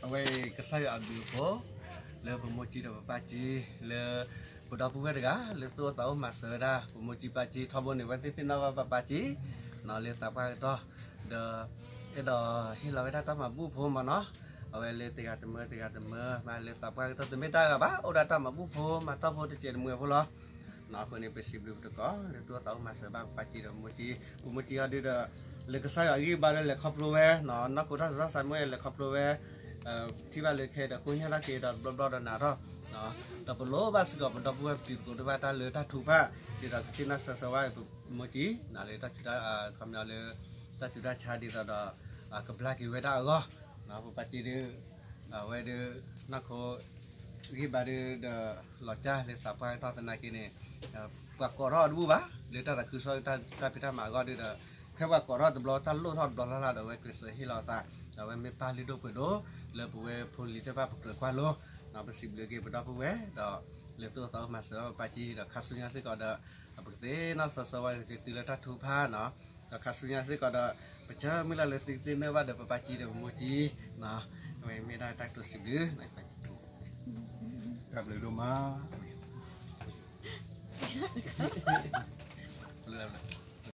အဝဲအံၤကစၢ်ယွၤအဘျုးအဖှိၣ် လၢပမိၢ်ကၠံဒီးပပၢ်ကၠံ လၢပဒီပုၢ်ဝဲၢ်တဂၤ လၢသူၣ်အိၣ်သးအိၣ်မၤစၢၤဝဲဒၣ် ပမိၢ်ကၠံပၢ်ကၠံထီဘိန့ၣ် ဝဲသ့ၣ်သ့ၣ်နီၣ်ဘၣ်ပပၢ်ကၠံ လၢသးပှၢ်ကတီၢ် ဒီး အဲၣ်ဒိးဟ့ၣ်လီၤဝဲဒၣ်တၢ်မၤဘူၣ်ဖိမးနီၤ အဝဲလၢတဂၤတမၢတဂၤတမၢ မၤလၢသးပှၢ်ကတီၢ်တမ့ၢ်တၢ်ဂၤဘၣ် အိၣ်ဒၣ်တၢ်မၤဘူၣ်ဖိမၤတီၢ်ဖိတစဲးတမှဲၤဖိလီၤ. အဃိန့ၣ် ပစံးဘျုးပတကိး လၢသူၣ်အိၣ်သးအိၣ်မၤစၢၤဘၣ်ပပၢ်ကၠံဒီးမိၢ်ကၠံ ပမိၢ်ကၠံအီၤဒုဒီး လၢကစၢ်ယွၤအဂံၢ်ဘါဒီးလဲၤခီဖျိဝဲ နီၢ်ခိတၢ်စူၤတၢ်စးမုၢ်လဲၤခီဖျိဝဲ ထံၣ်ဘၣ်လၢခဲဒီးကိညၢ်ထီၣ်က့ၤဒီးတဘျီဘျီဒီးနးထီၣ် ဒီးပလိၣ်ဘၣ်စ့ၢ်ကီးပဒီပုၢ်ဝဲၢ်ပတံၤသကိးတဖၣ်တၢ်လၢတၢ်ထုကဖၣ် ဒ်သိးကသ့ၣ်နီၣ်ဆၢဆၢဝဲပမိၢ်ကၠံ လၢတၢ်စူၤတၢ်ခီပညီလၢ တၢ်စူၤတၢ်ဆါဒ်သိးဒီး ကဘျါက့ၤဝဲဒၣ်အဂီၢ် ပပၢ်ကၠံဒု အဝဲဒု နီၢ်ခိ ဂံၢ်ဘါဒုဒီး လီၤကၢ်လၢသးပှၢ်ကတီၢ်သနာ်က့န့ၣ် ပှၤကိးထီၣ်အီၤတဘူၣ်ဘၣ် လၢတၢ်သးခုကစီၣ်တၢ်ဖံးတၢ်မၤအဂီၢ်ဒုဒီး ဖဲပှၤကိးထီၣ်တဘျီတၢ်လိၣ်ထီၣ်တဘျီလၢ်လၢ်ဒီး အဝဲကျဲးစၢးဟ့ၣ်လီၤအသး ဒီးအဝဲမ့ၢ်ပၢ်လုၢ်ဒိၣ်ပှ့ၤဒိၣ် လၢပဝဲဖိလံၤသ့ၣ်တဖၣ်ပကြၢးကွၢ်လိ ပစံးဘျုးက့ၤပဒီပုၢ်ဝဲၢ် ဒီးလၢသူၣ်အိၣ်သးအိၣ်မၤစၢၤဘၣ်ပပၢ်ကၠံဒီးခါဆူညါစ့ၢ်ကီးဒီး ပကသ့ၣ်နီၣ်ဆၢဆၢဝဲက့ၤတုၤလၢတၢ်ထုကဖၣ်နီၤ ဒီးခါဆူညါစ့ၢ်ကီးဒီး ပဆၢမုၢ်လၢ်လၢသုကသ့ၣ်နီၣ်ဘၣ်ဒီးပပၢ်ကၠံဒီးပမိၢ်ကၠံ အဝဲမ့ၢ်ဒၣ်တၢ်ကတိၤစံးဘျုး တၢ်ဘျုးဒိၣ်မး လၢ